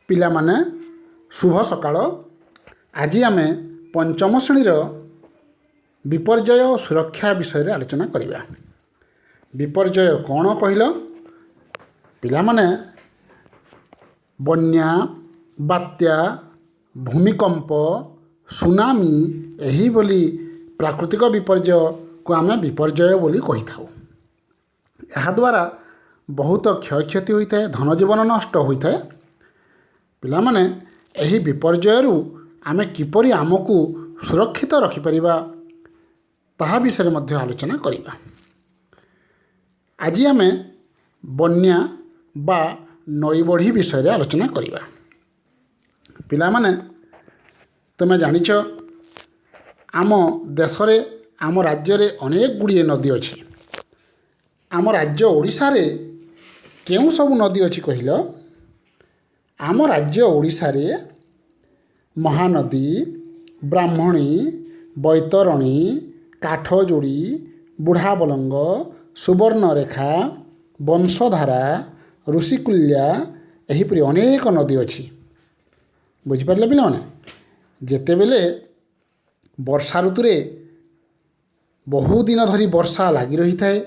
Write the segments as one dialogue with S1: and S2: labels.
S1: ପିଲାମାନେ, ଶୁଭ ସକାଳ। ଆଜି ଆମେ ପଞ୍ଚମ ଶ୍ରେଣୀର ବିପର୍ଯ୍ୟୟ ଓ ସୁରକ୍ଷା ବିଷୟରେ ଆଲୋଚନା କରିବା। ବିପର୍ଯ୍ୟୟ କ'ଣ କହିଲ ପିଲାମାନେ? ବନ୍ୟା, ବାତ୍ୟା, ଭୂମିକମ୍ପ, ସୁନାମି ଏହିଭଳି ପ୍ରାକୃତିକ ବିପର୍ଯ୍ୟୟକୁ ଆମେ ବିପର୍ଯ୍ୟୟ ବୋଲି କହିଥାଉ। ଏହାଦ୍ୱାରା ବହୁତ କ୍ଷୟକ୍ଷତି ହୋଇଥାଏ, ଧନଜୀବନ ନଷ୍ଟ ହୋଇଥାଏ। ପିଲାମାନେ, ଏହି ବିପର୍ଯ୍ୟୟରୁ ଆମେ କିପରି ଆମକୁ ସୁରକ୍ଷିତ ରଖିପାରିବା, ତାହା ବିଷୟରେ ମଧ୍ୟ ଆଲୋଚନା କରିବା। ଆଜି ଆମେ ବନ୍ୟା ବା ନଈ ବଢ଼ି ବିଷୟରେ ଆଲୋଚନା କରିବା। ପିଲାମାନେ, ତୁମେ ଜାଣିଛ, ଆମ ଦେଶରେ, ଆମ ରାଜ୍ୟରେ ଅନେକ ଗୁଡ଼ିଏ ନଦୀ ଅଛି। ଆମ ରାଜ୍ୟ ଓଡ଼ିଶାରେ କେଉଁ ସବୁ ନଦୀ ଅଛି କହିଲ? ଆମ ରାଜ୍ୟ ଓଡ଼ିଶାରେ ମହାନଦୀ, ବ୍ରାହ୍ମଣୀ, ବୈତରଣୀ, କାଠଯୋଡ଼ି, ବୁଢ଼ାବଳଙ୍ଗ, ସୁବର୍ଣ୍ଣରେଖା, ବଂଶଧାରା, ଋଷିକୁଲ୍ୟା ଏହିପରି ଅନେକ ନଦୀ ଅଛି। ବୁଝିପାରିଲେ ପିଲାମାନେ? ଯେତେବେଳେ ବର୍ଷା ଋତୁରେ ବହୁଦିନ ଧରି ବର୍ଷା ଲାଗି ରହିଥାଏ,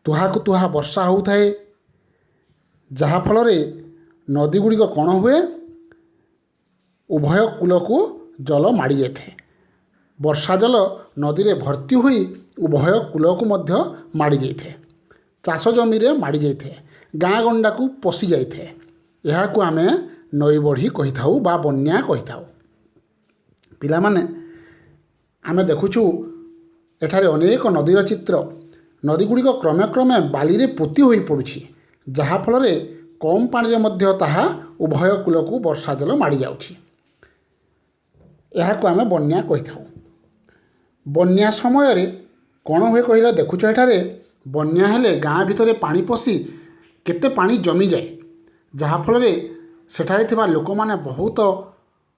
S1: ତୁହାକୁ ତୁହା ବର୍ଷା ହେଉଥାଏ, ଯାହାଫଳରେ ନଦୀ ଗୁଡ଼ିକ କ'ଣ ହୁଏ? ଉଭୟ କୂଳକୁ ଜଳ ମାଡ଼ି ଯାଇଥାଏ। ବର୍ଷା ଜଳ ନଦୀରେ ଭର୍ତ୍ତି ହୋଇ ଉଭୟ କୂଳକୁ ମଧ୍ୟ ମାଡ଼ି ଯାଇଥାଏ, ଚାଷ ଜମିରେ ମାଡ଼ି ଯାଇଥାଏ, ଗାଁ ଗଣ୍ଡାକୁ ପଶି ଯାଇଥାଏ। ଏହାକୁ ଆମେ ନଈ ବଢ଼ି କହିଥାଉ ବା ବନ୍ୟା କହିଥାଉ। ପିଲାମାନେ, ଆମେ ଦେଖୁଛୁ ଏଠାରେ ଅନେକ ନଦୀର ଚିତ୍ର। ନଦୀ ଗୁଡ଼ିକ କ୍ରମେ କ୍ରମେ ବାଲିରେ ପୋତି ହୋଇ ପଡ଼ୁଛି, ଯାହାଫଳରେ କମ୍ ପାଣିରେ ମଧ୍ୟ ତାହା ଉଭୟ କୂଳକୁ ବର୍ଷା ଜଳ ମାଡ଼ି ଯାଉଛି। ଏହାକୁ ଆମେ ବନ୍ୟା କହିଥାଉ। ବନ୍ୟା ସମୟରେ କ'ଣ ହୁଏ କହିଲ? ଦେଖୁଛ, ଏଠାରେ ବନ୍ୟା ହେଲେ ଗାଁ ଭିତରେ ପାଣି ପଶି କେତେ ପାଣି ଜମିଯାଏ, ଯାହାଫଳରେ ସେଠାରେ ଥିବା ଲୋକମାନେ ବହୁତ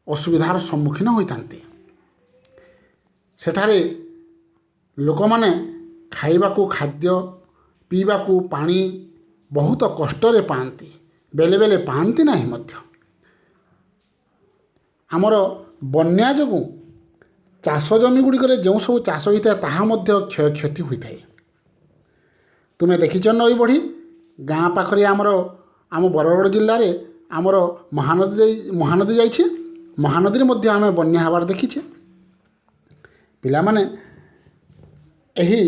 S1: ଅସୁବିଧାର ସମ୍ମୁଖୀନ ହୋଇଥାନ୍ତି। ସେଠାରେ ଲୋକମାନେ ଖାଇବାକୁ ଖାଦ୍ୟ, ପିଇବାକୁ ପାଣି ବହୁତ କଷ୍ଟରେ ପାଆନ୍ତି, ବେଳେ ବେଳେ ପାଆନ୍ତି ନାହିଁ ମଧ୍ୟ। ଆମର ବନ୍ୟା ଯୋଗୁଁ ଚାଷ ଜମି ଗୁଡ଼ିକରେ ଯେଉଁ ସବୁ ଚାଷ ହୋଇଥାଏ, ତାହା ମଧ୍ୟ କ୍ଷୟକ୍ଷତି ହୋଇଥାଏ। ତୁମେ ଦେଖିଛ ନଈ ବଢ଼ି? ଗାଁ ପାଖରେ ଆମର, ଆମ ବରଗଡ଼ ଜିଲ୍ଲାରେ ଆମର ମହାନଦୀ ଯାଇ ମହାନଦୀ ଯାଇଛି। ମହାନଦୀରେ ମଧ୍ୟ ଆମେ ବନ୍ୟା ହେବାର ଦେଖିଛେ। ପିଲାମାନେ, ଏହି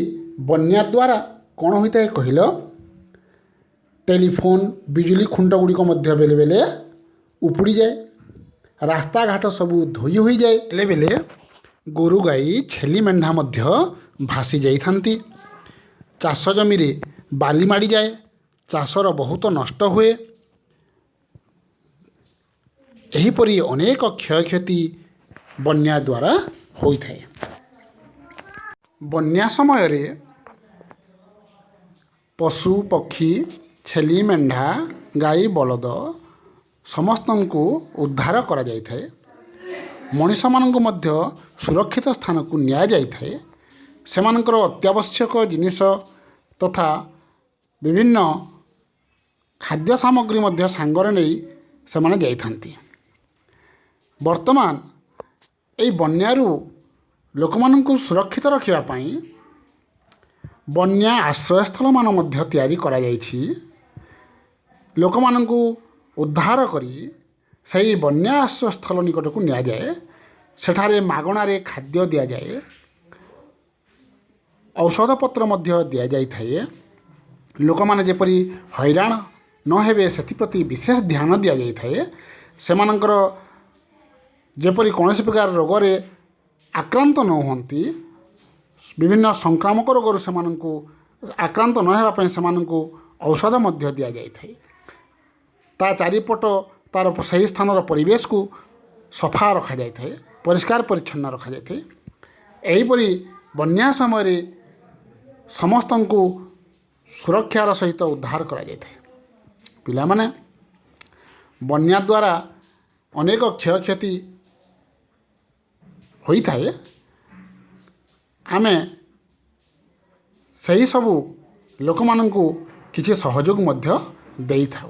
S1: ବନ୍ୟା ଦ୍ୱାରା କ'ଣ ହୋଇଥାଏ କହିଲ? ଟେଲିଫୋନ୍, ବିଜୁଳି ଖୁଣ୍ଟ ଗୁଡ଼ିକ ମଧ୍ୟ ବେଳେ ବେଳେ ଉପୁଡ଼ିଯାଏ, ରାସ୍ତାଘାଟ ସବୁ ଧୋଇ ହୋଇଯାଏ। ବେଳେ ବେଳେ ଗୋରୁ ଗାଈ, ଛେଳି ମେଣ୍ଢା ମଧ୍ୟ ଭାସି ଯାଇଥାନ୍ତି। ଚାଷ ଜମିରେ ବାଲି ମାଡ଼ିଯାଏ, ଚାଷର ବହୁତ ନଷ୍ଟ ହୁଏ। ଏହିପରି ଅନେକ କ୍ଷୟକ୍ଷତି ବନ୍ୟା ଦ୍ୱାରା ହୋଇଥାଏ। ବନ୍ୟା ସମୟରେ ପଶୁ ପକ୍ଷୀ, ଛେଳି ମେଣ୍ଢା, ଗାଈ ବଳଦ ସମସ୍ତଙ୍କୁ ଉଦ୍ଧାର କରାଯାଇଥାଏ। ମଣିଷମାନଙ୍କୁ ମଧ୍ୟ ସୁରକ୍ଷିତ ସ୍ଥାନକୁ ନିଆଯାଇଥାଏ। ସେମାନଙ୍କର ଅତ୍ୟାବଶ୍ୟକ ଜିନିଷ ତଥା ବିଭିନ୍ନ ଖାଦ୍ୟ ସାମଗ୍ରୀ ମଧ୍ୟ ସାଙ୍ଗରେ ନେଇ ସେମାନେ ଯାଇଥାନ୍ତି। ବର୍ତ୍ତମାନ ଏଇ ବନ୍ୟାରୁ ଲୋକମାନଙ୍କୁ ସୁରକ୍ଷିତ ରଖିବା ପାଇଁ ବନ୍ୟା ଆଶ୍ରୟସ୍ଥଳମାନ ମଧ୍ୟ ତିଆରି କରାଯାଇଛି। ଲୋକମାନଙ୍କୁ ଉଦ୍ଧାର କରି ସେହି ବନ୍ୟା ଆଶ୍ରୟସ୍ଥଳ ନିକଟକୁ ନିଆଯାଏ। ସେଠାରେ ମାଗଣାରେ ଖାଦ୍ୟ ଦିଆଯାଏ, ଔଷଧପତ୍ର ମଧ୍ୟ ଦିଆଯାଇଥାଏ। ଲୋକମାନେ ଯେପରି ହଇରାଣ ନ ହେବେ, ସେଥିପ୍ରତି ବିଶେଷ ଧ୍ୟାନ ଦିଆଯାଇଥାଏ। ସେମାନଙ୍କର ଯେପରି କୌଣସି ପ୍ରକାର ରୋଗରେ ଆକ୍ରାନ୍ତ ନ ହୁଅନ୍ତି, ବିଭିନ୍ନ ସଂକ୍ରାମକ ରୋଗରୁ ସେମାନଙ୍କୁ ଆକ୍ରାନ୍ତ ନ ହେବା ପାଇଁ ସେମାନଙ୍କୁ ଔଷଧ ମଧ୍ୟ ଦିଆଯାଇଥାଏ। ତା ଚାରିପଟ ତା'ର ସେହି ସ୍ଥାନର ପରିବେଶକୁ ସଫା ରଖାଯାଇଥାଏ, ପରିଷ୍କାର ପରିଚ୍ଛନ୍ନ ରଖାଯାଇଥାଏ। ଏହିପରି ବନ୍ୟା ସମୟରେ ସମସ୍ତଙ୍କୁ ସୁରକ୍ଷାର ସହିତ ଉଦ୍ଧାର କରାଯାଇଥାଏ। ପିଲାମାନେ, ବନ୍ୟା ଦ୍ୱାରା ଅନେକ କ୍ଷୟକ୍ଷତି ହୋଇଥାଏ। ଆମେ ସେହିସବୁ ଲୋକମାନଙ୍କୁ କିଛି ସହଯୋଗ ମଧ୍ୟ ଦେଇଥାଉ।